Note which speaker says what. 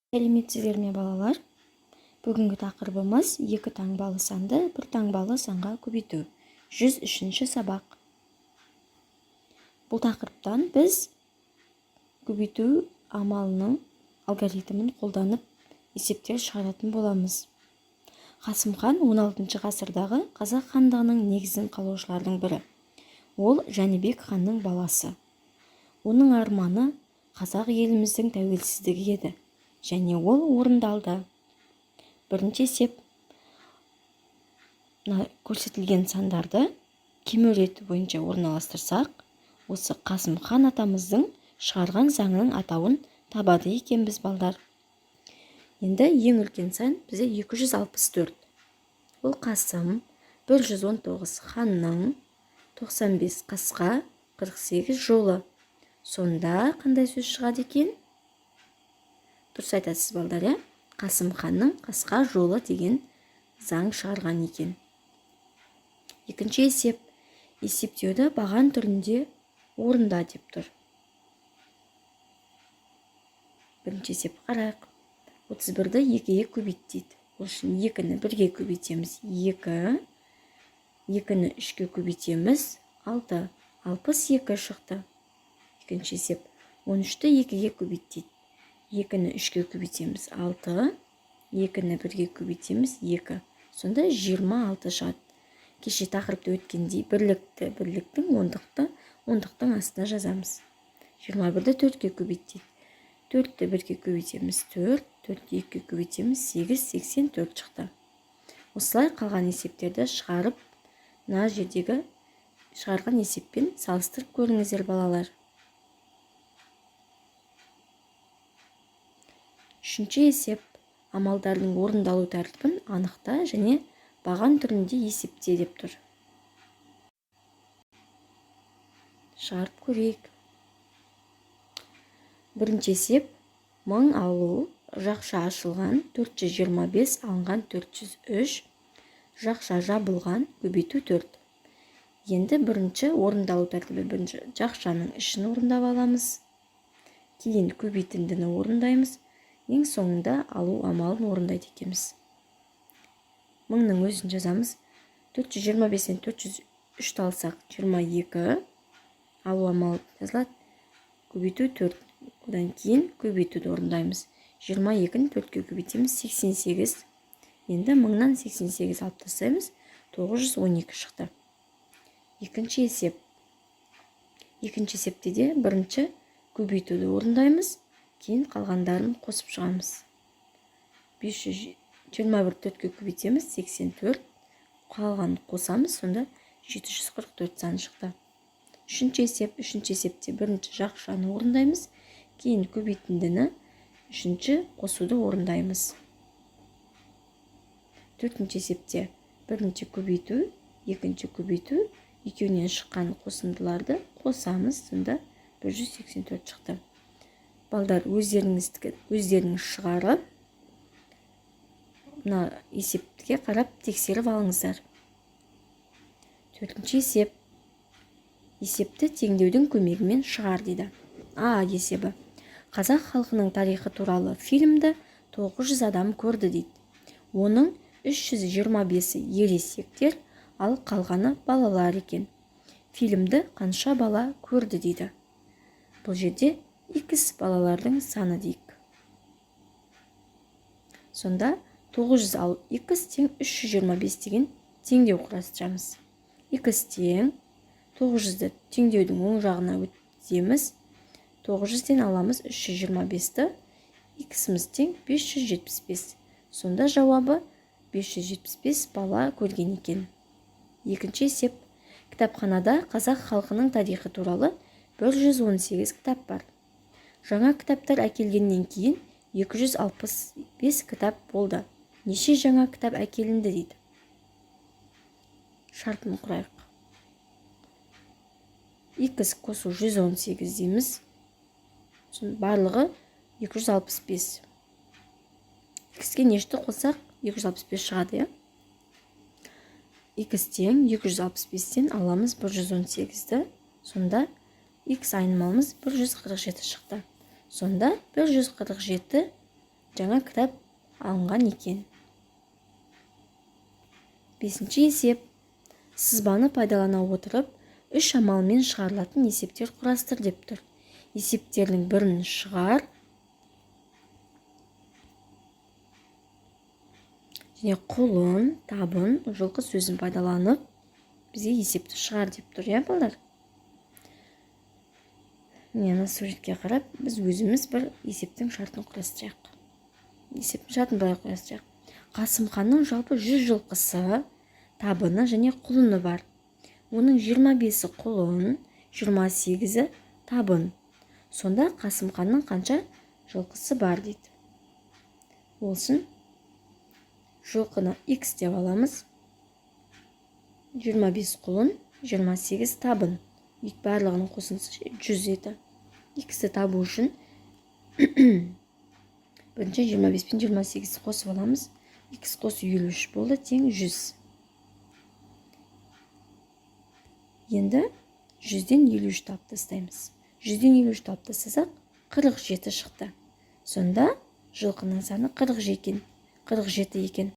Speaker 1: Сәлеметсіздер ме, балалар? Бүгінгі тақырыбымыз екі таңбалы санды бір таңбалы санға көбейту. 103 сабақ. Бұл тақырыптан біз көбейту амалының алгоритмін қолданып есептер шығаратын боламыз. Қасым хан 16 ғасырдағы қазақ хандығының негізін қалаушылардың бірі. Ол Жәнібек ханның баласы. Оның арманы қазақ еліміздің тәуелсіздігі еді. Және ол орындалды. Бірінші есеп. Мына көрсетілген сандарды кемеу реті бойынша орналастырсақ, осы Қасым хан атамыздың шығарған заңының атауын табады екенбіз, балдар. Енді ең үлкен сан бізде 264. Ол Қасым, 119 ханның, 95 қасқа, 48 жолы. Сонда қандай сөз шығады екен? Дұрыс айтасыз, балдар, иә? Қасым ханның қасқа жолы деген заң шығарған екен. Екінші есеп. Есептеуді баған түрінде орында деп тұр. Бірінші есеп қарайық. 31-ді 2-ге көбейт дейді. Ол үшін 2-ні 1-ге көбейтеміз. 2. 2-ні 3-ге көбейтеміз. 6. 62 шықты. Екінші есеп. 13-ті 2-ге көбейт дейді. 2-ні 3-ге көбейтеміз 6, 2-ні 1-ге көбейтеміз 2. Сонда 26 шығады. Кеше тақырыпты өткендей бірлікті бірліктің, ондықты ондықтың астына жазамыз. 21-ді 4-ге көбейт дейді. 4-ті 1-ге көбейтеміз 4, 4-ті 2-ге көбейтеміз 8, 84 шықты. Осылай қалған есептерді шығарып, мына жердегі шығарған есеппен салыстырып көріңіздер, балалар. Үшінші есеп. Амалдардың орындалу тәртібін анықта және баған түрінде есепте деп тұр. Шығарып көрейік. Бірінші есеп. 1000 алу, жақша ашылған, 425 алынған 403, жақша жабылған, көбейту 4. Енді бірінші орындалу тәртібі бірінші жақшаның ішін орындап аламыз. Кейін көбейтіндіні орындаймыз. Ең соңында алу амалын орындайды екенбіз. 1000-ның өзін жазамыз. 425-тен 403-ті алсақ 22. Алу амалы жазылады. Көбейту 4. Одан кейін көбейтуді орындаймыз. 22-ні 4-ке көбейтеміз 88. Енді 1000-нан 88 алып тастаймыз. 912 шықты. Екінші есеп. Екінші есепте де бірінші көбейтуді орындаймыз. Кейін қалғандарын қосып шығамыз. 521 4-ке көбейтеміз 84. Қалғанын қосамыз, сонда 744 саны шықты. Үшінші есеп. Үшінші есепте бірінші жақшаны орындаймыз, кейін көбейтіндіні, үшінші қосуды орындаймыз. Төртінші есепте бірінші көбейту, екінші көбейту, екеуінен шыққан қосындыларды қосамыз, сонда 184 шықты. Балдар, өздеріңіз шығарып, мына есепке қарап тексеріп алыңыздар. Төртінші есеп. Есепті теңдеудің көмегімен шығар дейді. А есебі. Қазақ халқының тарихы туралы фильмді 900 адам көрді дейді. Оның 325-і ересектер, ал қалғаны балалар екен. Фильмді қанша бала көрді дейді. Бұл жерде X балалардың саны дейік. Сонда 900 ал X тең 325 деген теңдеу құрастырамыз. X тең 900-ді теңдеудің оң жағына өткіземіз. 900-ден аламыз 325-ті. X-іміз тең 575. Сонда жауабы 575 бала көрген екен. Екінші есеп. Кітапханада қазақ халқының тарихы туралы 118 кітап бар. Жаңа кітаптар әкелгеннен кейін 265 кітап болды. Неше жаңа кітап әкелінді дейді. Шартын құрайық. X қосу 118 дейміз. Барлығы 265. X-ке нешті қосақ 265 шығады, иә? X тең 265-тен аламыз 118-ді. Сонда X айнымалымыз 147 шықты. Сонда 147 Жаңа кітап алынған екен. Бесінші есеп. Сызбаны пайдалана отырып, үш амалмен шығарылатын есептер құрастыр деп тұр. Есептердің бірін шығар және құлын, табын, жылқы сөзін пайдаланып бізге есепті шығар деп тұр, иә, балдар? Міне, ана суретке қарап біз өзіміз бір есептің шартын құрастырайық. Есептің шартын былай құрастырайық. Қасымханның жалпы 100 жылқысы, табыны және құлыны бар. Оның 25-і құлын, 28-і табын. Сонда Қасымханның қанша жылқысы бар дейді. Ол үшін жылқыны x деп аламыз. 25 құлын, 28 табын. Барлығының қосындысы 100 еді. X-ті табу үшін бірінші 25 пен 28-ті қосып аламыз. X қосу 53 болды, тең 100. Енді 100-ден 53-ті алып тастаймыз. 100-ден 53-ті алып тастасақ, 47 шықты. Сонда жылқының саны 47 екен.